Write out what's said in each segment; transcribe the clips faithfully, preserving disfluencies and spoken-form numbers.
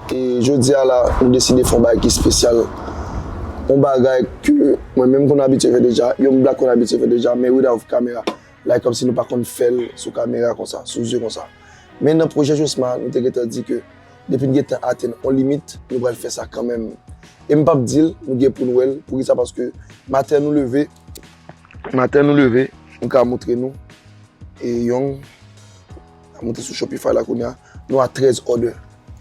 E jodi a la, nou deside fè yon bagay ki espesyal. Yon bagay ke mwen menm konn abitye fè deja, Young Black konn abitye fè deja, men without camera. Like, kòmsi nou pa konn fè l sou kamera konsa, sou zye konsa. Men nan pwojè Josma, nou te gentan di ke depi n gentan atenn yon limit, nou pral fè sa kanmenm. E m p ap di l, nou gen pou n wè l. Poukisa? Paske maten nou leve, maten nou leve, m ka montre nou. E Young, a monte sou Shopify la kounye a. Nou a trèz order.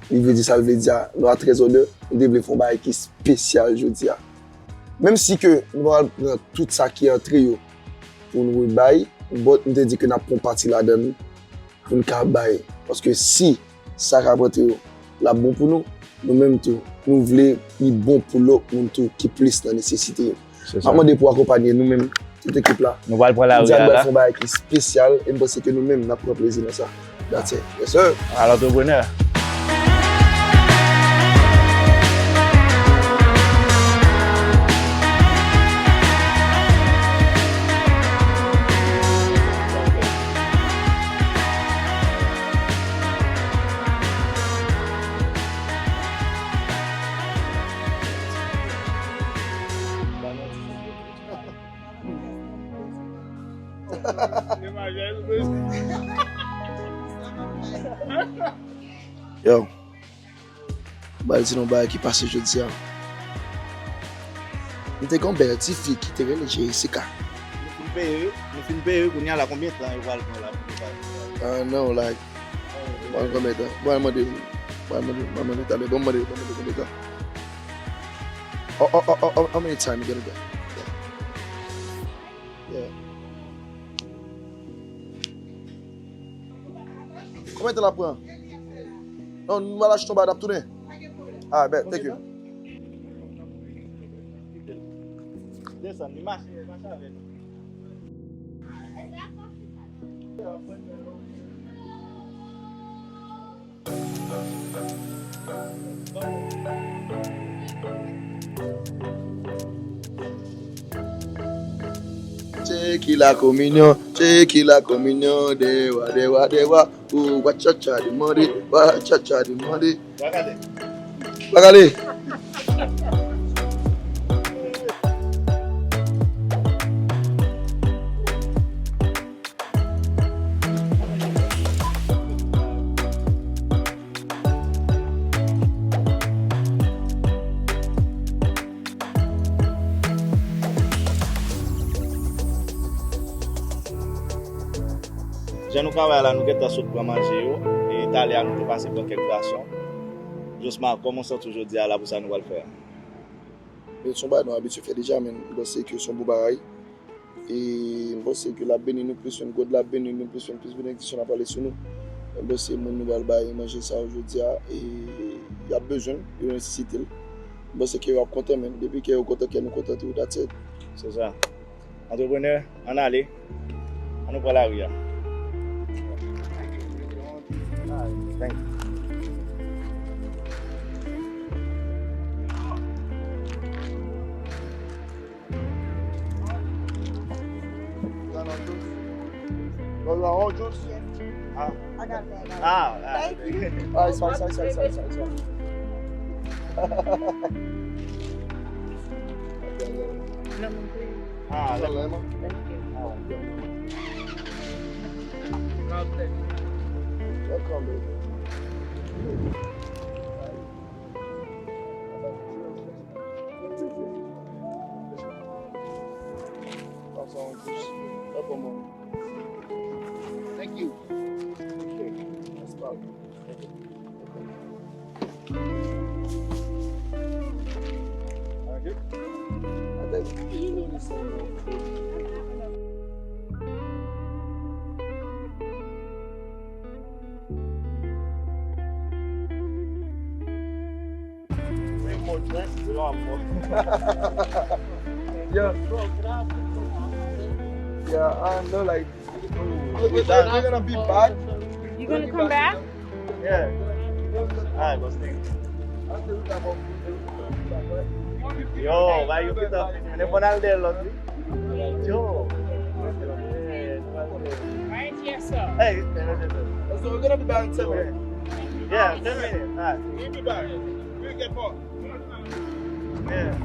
Li vle di sa l vle di a. Nou a trèz order. Nou te vle fè yon bagay ki espesyal jodi a. Menm si ke nou pa pral pran tout sa ki antre yo pou nou bay, but nou te di ke n ap pran yon pati ladan l pou n ka bay. Paske si sa k ap antre yo, l ap bon pou nou, nou menm tou, nou vle li bon pou lòt moun tou ki plis nan nesesite yo. Se sa. M ap mande pou akonpanye nou menm, tout ekip la. Nou pral pran lari a la. Fè yon bagay ki espesyal, e m panse ke nou menm, n ap pran plezi nan sa. That's it. Yes, sir. Al antreprenè. Yo, m pral di nou yon bagay ki pase jodi a. M te gen yon bèl ti fi ki te rele Jessica. Nou fin peye wi, nou fin peye wi, kounye a la konbyen tan yo pral pran la pou nou pale? Ah non, like, mwen konbyen tan? Mwen mande, mwen mande, mwen mande talè, bon, mande, mande konbyen tan? Oh, oh, oh, oh, oh, how many time you gonna get? Yeah. Konbyen tan l ap pran? Non, nou al achte yon bagay, n ap tounen. Ah, bet, thank you. Desann, li mache, mache avè nou. Cheki la kominyon, cheki la kominyon, dewa, dewa, dewa. Ou wa cha cha demande, wa cha cha demande. Bagale. Bagale. Jan nou ka wè a la, nou gentan sot pran manje yo, e talè a nou tou pase pran kèk bwason. Josma, kòman w santi w jodi a la pou sa nou pral fè a? Men se yon bagay nou abitye fè deja, men m panse ke se yon bon bagay. E m panse ke l ap beni nou plis, menm God la ap beni nou plis, menm plis benediksyon l ap ale sou nou. M panse moun nou pral bay manje sa yo jodi a, e y ap bezwen l, yo nesesite l. M panse kè yo ap kontan, men depi kè yo kontan, kè nou kontan tou, that's it. Se sa. Antreprenè, ann ale. Ann nou pran lari a. Thank you. Ah. Ah, ah. Thank you. Ah, sorry, sorry, sorry, sorry, sorry, sorry. Lemon, please. Ah, lemon. Thank you. Ah, yeah. Welcome, baby. Thank you. Drink more drinks, we don't have more. Yeah. Yeah, I know, like, we're gonna, we're gonna be back. You gonna come back? Yeah. Alright, boss, thank you. Yo, why you get up? And if one out there, love you. Yo. Right here, sir. Hey, so we're gonna be back in ten minutes. Yeah, ten minutes. Alright. We'll be back. We'll get more. Yeah.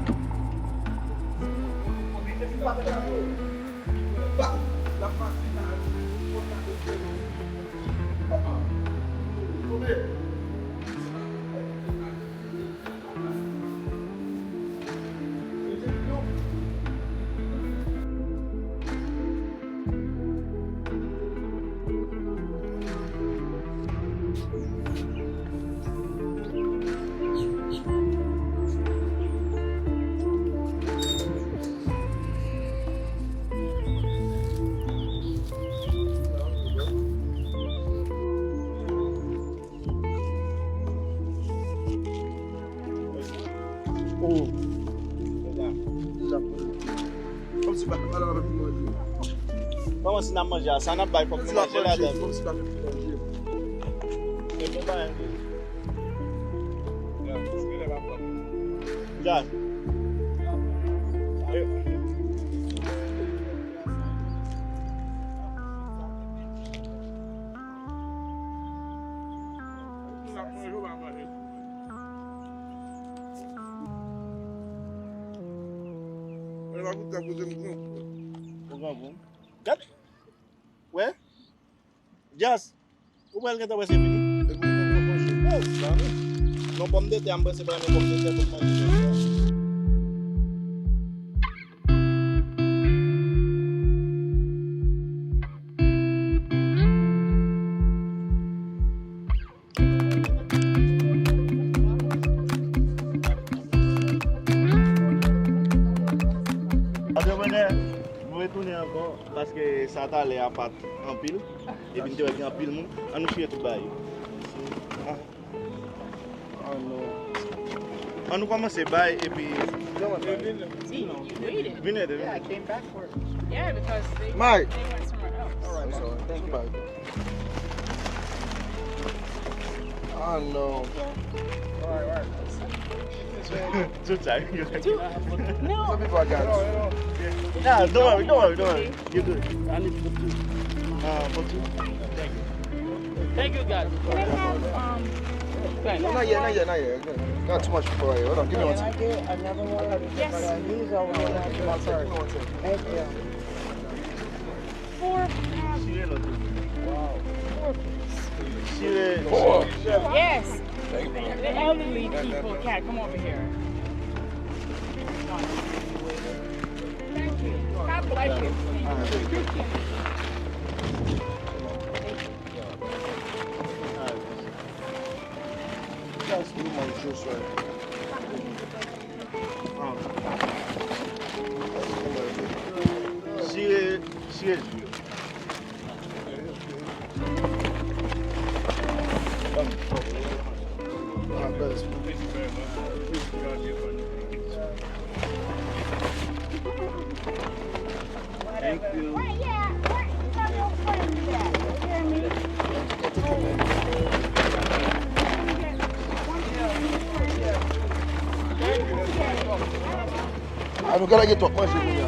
Oh. Kòmsi pa, pa la, pa manje. Kòman si n ap manje a? Sa n ap bay, fòk nou manje ladan. Kòmsi pa manje. E bon bagay. Jan. Ou pral gentan wè se fini. Mezanmi. Non, pòmdetè a, m panse pa nan pòmdetè pou m manje jodi a. Antreprenè, nou retounen ankò paske sa talè a pa t anpil. Epi n te wè gen anpil moun. An nou fouye tout bagay yo. Ah. Oh, no. An nou kòmanse bay epi. Si, you waited. Vin ede, vin ede. Yeah, because they, Mike. They went somewhere else. All right, so, thank you. Ah, no. Too tired. No. Some people are guys. Nah, don't worry, don't worry, don't worry. You good. I need for two. Uh, for two. Thank you. Thank you, guys. Can I have, um, Thanks. Not yet, not yet, not yet. Not too much people right here. Hold on, give me one second. Yes. Give me one second. Give me one second. Thank you. Four, um, Four, please. Four. Yes. The elderly people can't come over here. Thank you. God bless you. Thank you. Sire, sire jou yo. Thank you. Ah, nou ka lage twòp manje kounye a.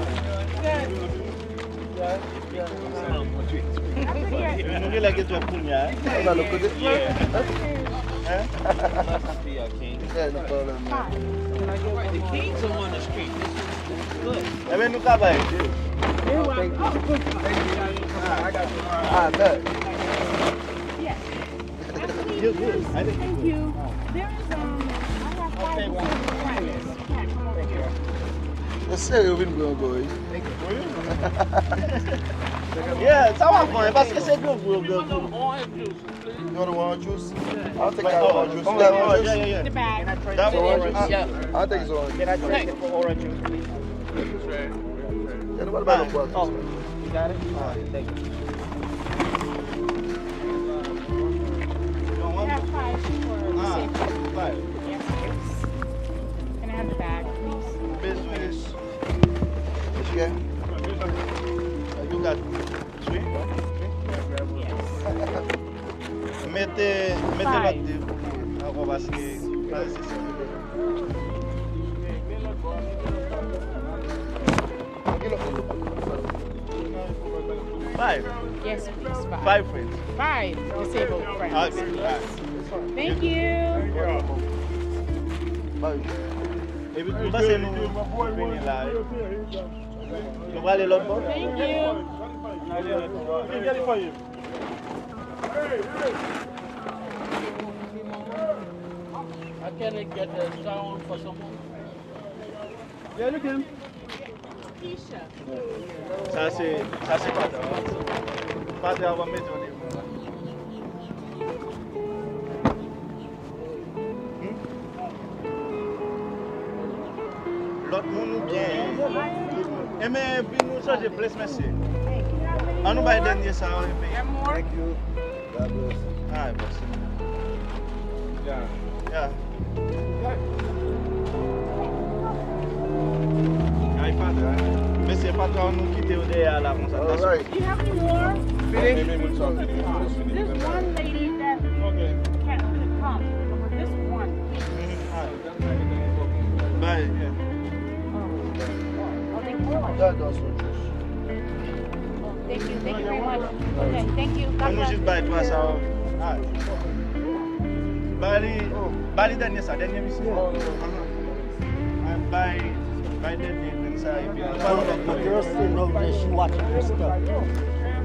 Nou ka lage twòp kounye a. Ou nan lòt kote? Hein? Yeah, no problem, man. The kings are on the street. This is good. Enben, nou ka bay. Ah, bet. Yes. Actually, yes, thank you. There is, um, I have five disabled friends. Yeah, come over here. E serye, yo vin pran ankò, wi. Yeah, sa w ap pran, paske se grankou, yo grankou. You want the orange juice? I'll take that orange juice. Lemon juice? The bag. That orange juice? Yeah. I'll take this orange juice. Can I try it for orange juice, please? Yeah, nobody buy no product. Oh, you got it? All right, thank you. We have five for the same. Five. Yes, please. Can I have the bag, please? Business. What you got? Uh, you got three? Yes. Mete, mete lòt de pou li ankò paske pa nesesè. Five. Yes, please, five. Five friends. Five disabled friends. Okay. Yes. All right. Thank you. Epi tou pase nou fini la. Nou prale lòt bò. Thank you. I can't get a sound for someone. Yeah, look him. Sa se, sa se pata. Pata a w ap mete w devan. Hmm? Lòt moun oubyen tout moun? Enben, epi nou chanje plis, mesye. An nou bay dènye sa yo, epi. Thank you. God bless. Ay, bòs. Yeah. Yeah. Ay, pata. Mesye, pata, nou kite yo dèyè la konsa. All right. Do you have any more? Fini? This one lady that can't really come. This one. Bay. Oh, thank you so much. Thank you, thank you very much. Okay, thank you. God bless. An nou jis bay twa sa yo. Ah. Bay li, bay li dènye sa, dènye misye. An bay, bay dènye grenn sa epi nou pa lòt kote. The girl still love that she watching her stuff.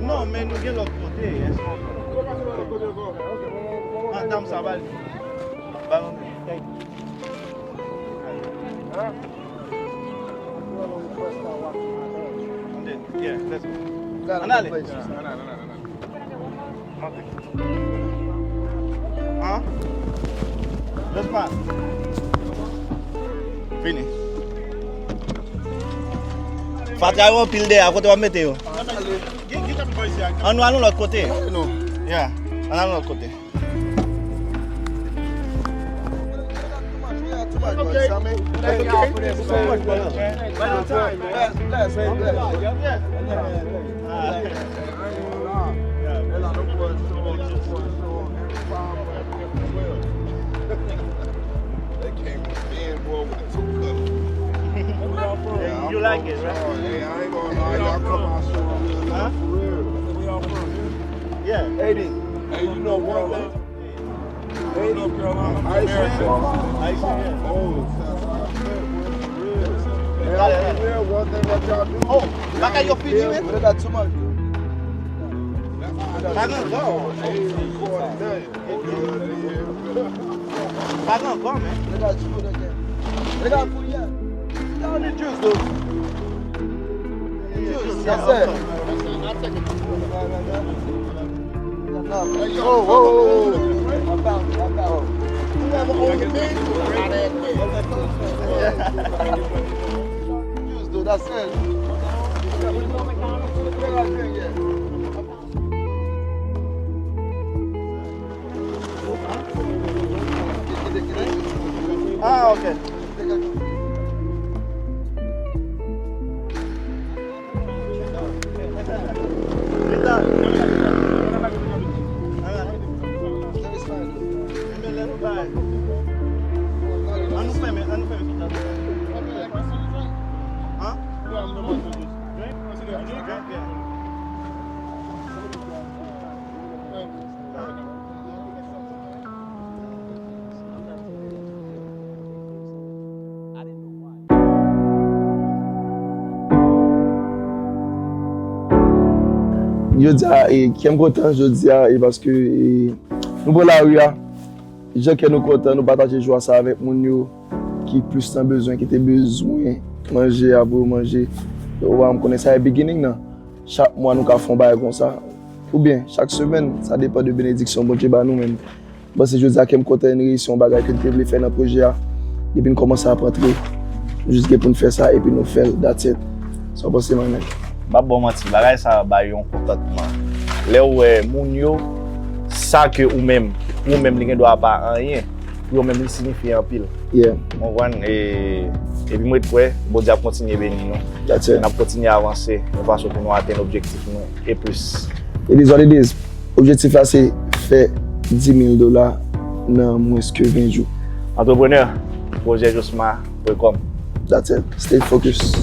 Non, men nou gen lòt kote. Ah, dam sa, bay li. Bay li. Thank you. Ann ale. An? Josma. Vini. Fatra yo anpil dèyè, kote w ap mete yo? An nou al yon lòt kote. Yeah, ann al yon lòt kote. You like it, right? Huh? Yeah. Hey, you know one thing? Hey, North Carolina, America. Ice man? Ice man. Oh, man, one thing that y'all do. Oh, bagay yo fini, man. They got too much. Pa gen ankò. Pa gen ankò, man. They got too much. They got food, yeah. Y'all need juice, though. Juice, that's it. Oh, oh, oh, oh. Juice, though, that's it. Ah, ok. An nou fèmen, an nou fèmen. An? Jodi a, e, kè m kontan jodi a, e, paske, e, nou pran lari a, jan kè nou kontan, nou pataje jwa sa avèk moun yo ki plis nan bezwen, ki te bezwen manje a pou yo manje. Yo wè, m konnen sa e beginning nan. Chak mwa nou ka fè yon bagay konsa. Oubyen, chak semèn, sa depann de benediksyon Bondye ba nou, men m panse jodi a kè m kontan n reyisi yon bagay ke n te vle fè nan pwojè a. Depi n kòmanse ap antre, nou jis gen pou n fè sa epi nou fè l, that's it. Sa w panse, my man? M p ap ba w manti, bagay sa bay yon kontantman. Lè w wè moun yo, sa ke ou menm, pou ou menm li gen dwa pa anyen, pou yo menm li siyifi anpil. Yeah. Ou konprann? E, epi m ret kwè, Bondye ap kontinye beni nou. That's it. N ap kontinye avanse yon fason pou nou atenn objektif nou e plis. It is what it is. Objektif la se fè dis mil dola nan mwens ke ven jou. Antreprenè, pwojè Josma point com. That's it. Stay focused.